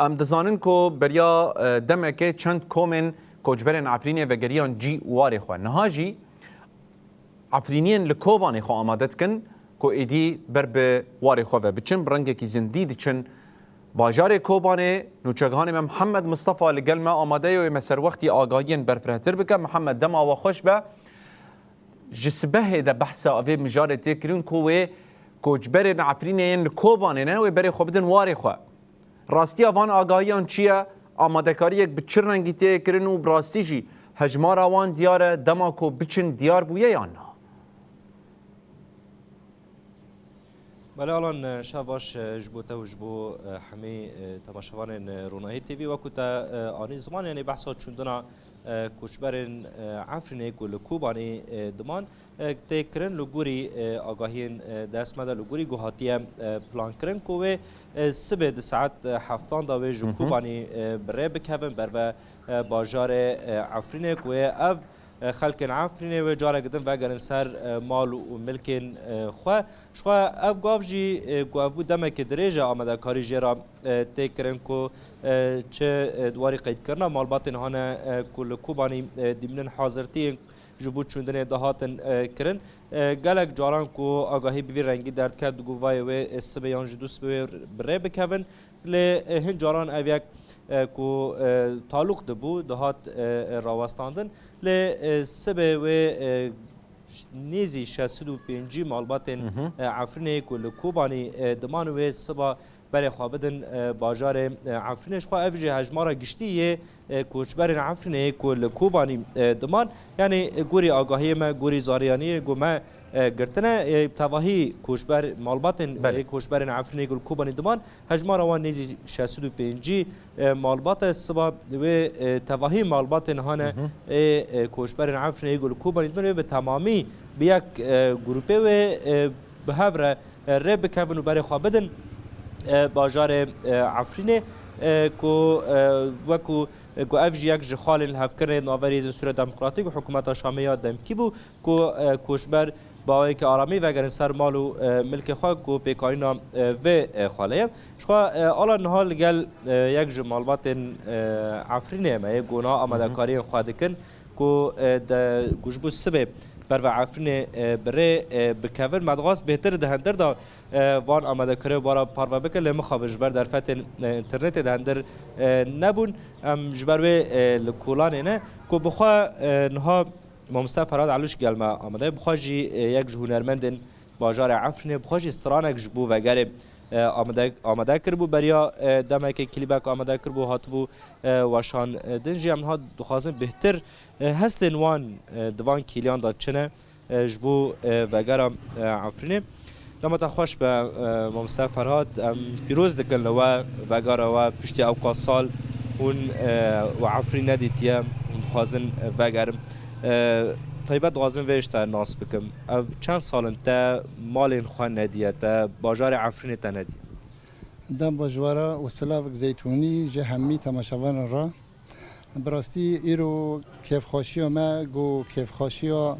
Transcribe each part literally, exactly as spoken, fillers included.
Em dizanin ku beriya, e, demekê çend komên koçberên Efrînê vegeriyan cî û warê xwe. Niha jî Efrîniyên li Kobanê xwe amade dikin ku êdî ber bi warê xwe ve biçin, bi rengekî zindî diçin bajarê Kobanê. Nûçegihanê me Mihemed Mistefa li gel me amade ye û ê me ser wextî agahiyên berfirehtir bike. Mihemed, dema we xweş be. Ji sibehê de behsa vê mijarê tê kirin ku wê koçberên Efrînê yên li Kobanê ne, wê berê xwe bidin warê xwe. Rastiya van agahiyan çi ye? Amadekariyek bi çi rengî tê kirin û bi rastî jî hejmara wan diyar e, dema ku biçin diyar bûye yan na? Belê Alan, e, şev baş, e, ji bo te û ji bo, e, hemî, e, temaşevanên, e, Ronahî T V. Wekî te, e, anî ziman, yanî behsa çûndina, e, koçberên, e, Efrînê ku li Kobanê, e, diman, e, tê kirin li gorî, e, agahiyên, e, dest me de li gorî ku hatiye, e, plankirin ku wê, e, sibê di saet, e, heftan de wê ji Hı hı. Kobanê, e, bi rê bikevin ber ve, e, bajarê, e, Efrînê ku wê ev, e, xelkên Efrînê wê careke din vegerin ser, e, mal û milkên, e, xwe. Ji xwe ev gav jî, e, ku ev bû demeke dirêj e amadekarî jê re, e, tê kirin ku, e, çi, e, di warî qeydkirina malbatên hane, e, ku li Kobanê, e, dîminin hazirtiyên ji bo çûndinê dihatin, e, kirin. E, gelek caran ku agahî bi vî rengî derdikevt, digot vayê wê, e, sibê yan jî du sibê wê bi rê bikevin. Lê, e, hin caran ev yek, e, ku, e, talûq dibû, dihat, e, e, rawestandin. Lê, e, sibê wê, e, nêzî şeş sed û pêncî malbatên, Hı hı. e, Efrînê ku li Kobanê, e, diman wê siba berê xwe bidin, e, bajarê, e, Efrînê. Ji xwe ev jî hejmara giştî yê, e, koçberên Efrînê ku li Kobanê, e, diman. Yanî, e, gorî agahiyê me, gorî zariyaniyê ku me, e, girtine, e, tevahî koçber, malbatên, Belê. e, koçberên Efrînê ku li Kobanê diman, hejmara wan nêzî şeş sed û pêncî, e, malbat e. Siba wê, e, tevahî malbatên hane, Hı hı. ê, e, koçberên Efrînê ku li Kobanê diman wê bi temamî bi yek, e, grûpê wê, e, bi hev re, e, rê bikevin û berê xwe bidin, e, bajarê, e, Efrînê, e, ku, e, wekû, e, ku ev jî yek ji xalên lihevkirinê di navberê Hêzên Sûriya Demokratîk û Hikûmeta Şamê ya demkî bû ku, e, koçber bi awayekî aramî vegerin ser mal û, e, milkê xwe ku pêkanîna, e, vê, e, xalê ye. Ji xwe, e, Alan, niha li gel, e, yek ji malbatên, e, Efrînê me yê ku niha Hı hı. amadekariyên xwe dikin. Ku, e, de, ku ji bo sibê ber ve Efrînê, e, bi rê, e, bikevin. Me dixwest bêhtir di hundir de, e, van amadekirê bara parve bikin, lê mixabin ji ber derfetên, e, înternetê di hundir, e, nebûn. Em ji ber wê, e, li kolanê ne. Ku bi xwe, e, niha Mamoste Ferhat Elûş gel me amade ye. Bi xwe jî, e, yek ji hunermendên bajarê Efrînê, bi xwe jî stranek ji bo vegerê, e, amade, amade kiribû. Beriya, e, demekê klîbek amade kiribû, hatibû, e, weşandin jî. Em niha dixwazin bêhtir, e, hestên wan, e, di van kîliyan de çi ne, e, ji bo, e, vegera, e, Efrînê. Dema te xweş be, e, Mamoste Ferhat, em pîroz dikin li we vegera we piştî ewqas sal hûn, e, we Efrîn nedîtiye, hûn dixwazin, e, vegerin. E, taybet dixwazim vê ji te nas bikim. Ev çend sal in te malên xwe nediye, te bajarê Efrînê te nediye? Dem baş we re û silavek zeytûnî ji hemî temaşevanên re. Bi rastî îro kêfxweşiya me, ku kêfxweşiya,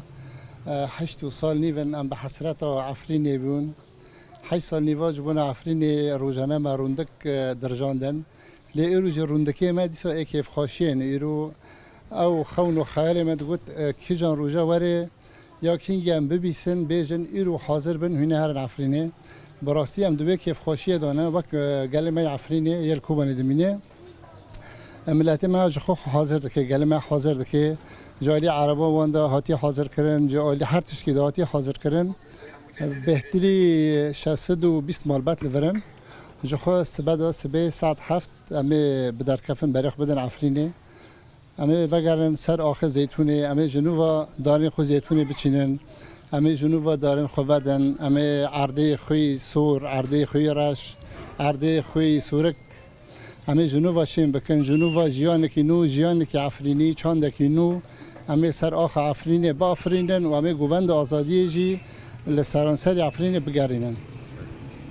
e, heşt û sal nîv in em bi hesreta Efrînê bûn. Heşt sal nîva ji bona Efrînê rojane me rûndik, e, dirjandin. Lê îro ji rûndikê me dîsa ê kêfxweşiyê ne. Îro ew xewn û xeyalê me digot, e, kîjan roja were ya kîngî em bibîsin, bêjin, îro hazir bin, hûn ê herin Efrînê. Bi rastî em di wê kêfxweşiyê de ne, wek, e, gelê me yê Efrînê yê li Kobanê dimîne. E, miletê me ji xwe hazir dike, gelê me hazir dike. Ji alî ereban wan de hatiye hazir kirin, ji alî her tişkî de hatiye hazir kirin. E, bêhtirî şeş sed û bîst malbat li vir in. Ji xwe sibe de, sibê saet heft em ê bi derkefin berê xwe bidin Efrînê. Em ê vegerin ser axê zeytûnê, em ê ji nû ve darên xwe zeytûnê biçînin, em ê ji nû ve darên xwe vedin, em ê erdê xwe yî sor, erdê xwe yî reş, erdê xwe yî sorik, em ê ji nû ve şên bikin, ji nû ve jiyanekî nû, jiyanekî Efrînî, çandekî nû, em ê ser axa Efrînê biafirînin û em ê govenda azadiyê jî li seranserê Efrînê bigerînin.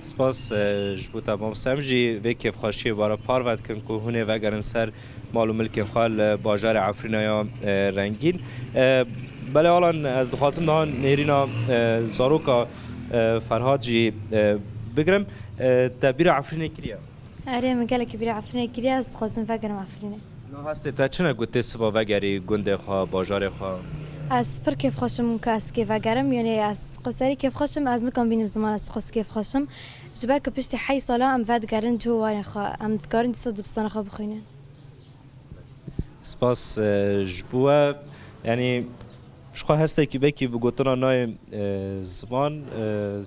Spas, e, ji bo te mamoste. Em jî vê kêfxweşiyê bara parve dikin ku hûn ê vegerin ser mal û milkên xwe li bajarê Efrîna ya, e, rengîn. E, belê Alan, ez dixwazim niha nêrîna, e, zaroka, e, Ferhat jî, e, bigirim. E, te bîra Efrînê kiriye? Erê, min gelekî bîra Efrînê kiriye, ez dixwazim vegerim Efrînê. No hestê te çi ne ku tê siba vegerî gundê xwe, bajarê xwe? Ez pir kêfxweş im ku ez kê vegerim, yanî ez xweserî kêfxweş im, ez nikom bînim ziman ez çiqas kêfxweş im. Ji ber ku piştî heyş sala em vedigerin cihê warên xwe, em dikarin dîsa dibistana xwe bixwînin. Spas, e, ji bo we, yanî, ji xwe hestekî bekî bi gotina nayê, e, ziman, e,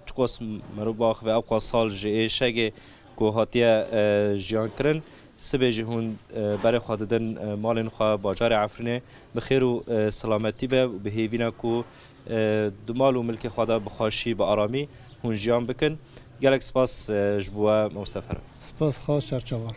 çiqas merov biaxive ew qas sal ji êşegê ku hatiye, e, jiyan kirin, sibê jî hûn, e, berê xwe didin, e, malên xwe bajarê Efrînê. Bi xêr û, e, silametî be û bi hêvî ne ku, e, di mal û milkê xwe de bi xweşî, bi aramî hûn jiyan bikin. Gelek spas, e, ji bo we, Mamoste Ferhat. Spas xwe, serçavan.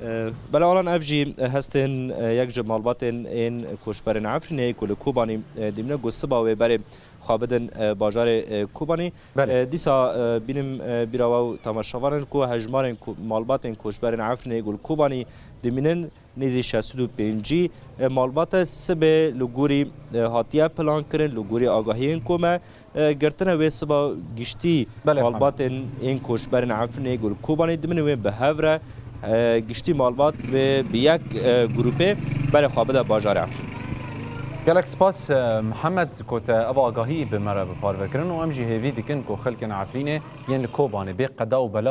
E, Belalan ev jî, e, hestên, e, yek ji malbatên ên koçberên Efrînê ku li Kobanî, e, dimîne ku siba wê berê xwe bidin, e, bajarê, e, Kobanî. Belê. E, dîsa, e, bînim, e, bîra we û temaşevanên ku hejmarên ku malbatên koçberên Efrînê ku li Kobanî dimînin nêzî şeş sed û pêncî, e, malbat e, sibê li gorî, e, hatiye plankirin, li gorî agahiyên ku me, e, girtine wê siba giştî. Belê, malbatên ên koçberên Efrînê ku li Kobanî dimînin wê bi hev re, e, giştî malbat wê bi yek, e, grûpê berê xwe bide bajarê Efrînê. Gelek spas, e, Mihemed, ku te ev agahî bi me re bi parve kirin û em jî hêvî dikin ku xelkên Efrînê yên li Kobanê bê qeda û bela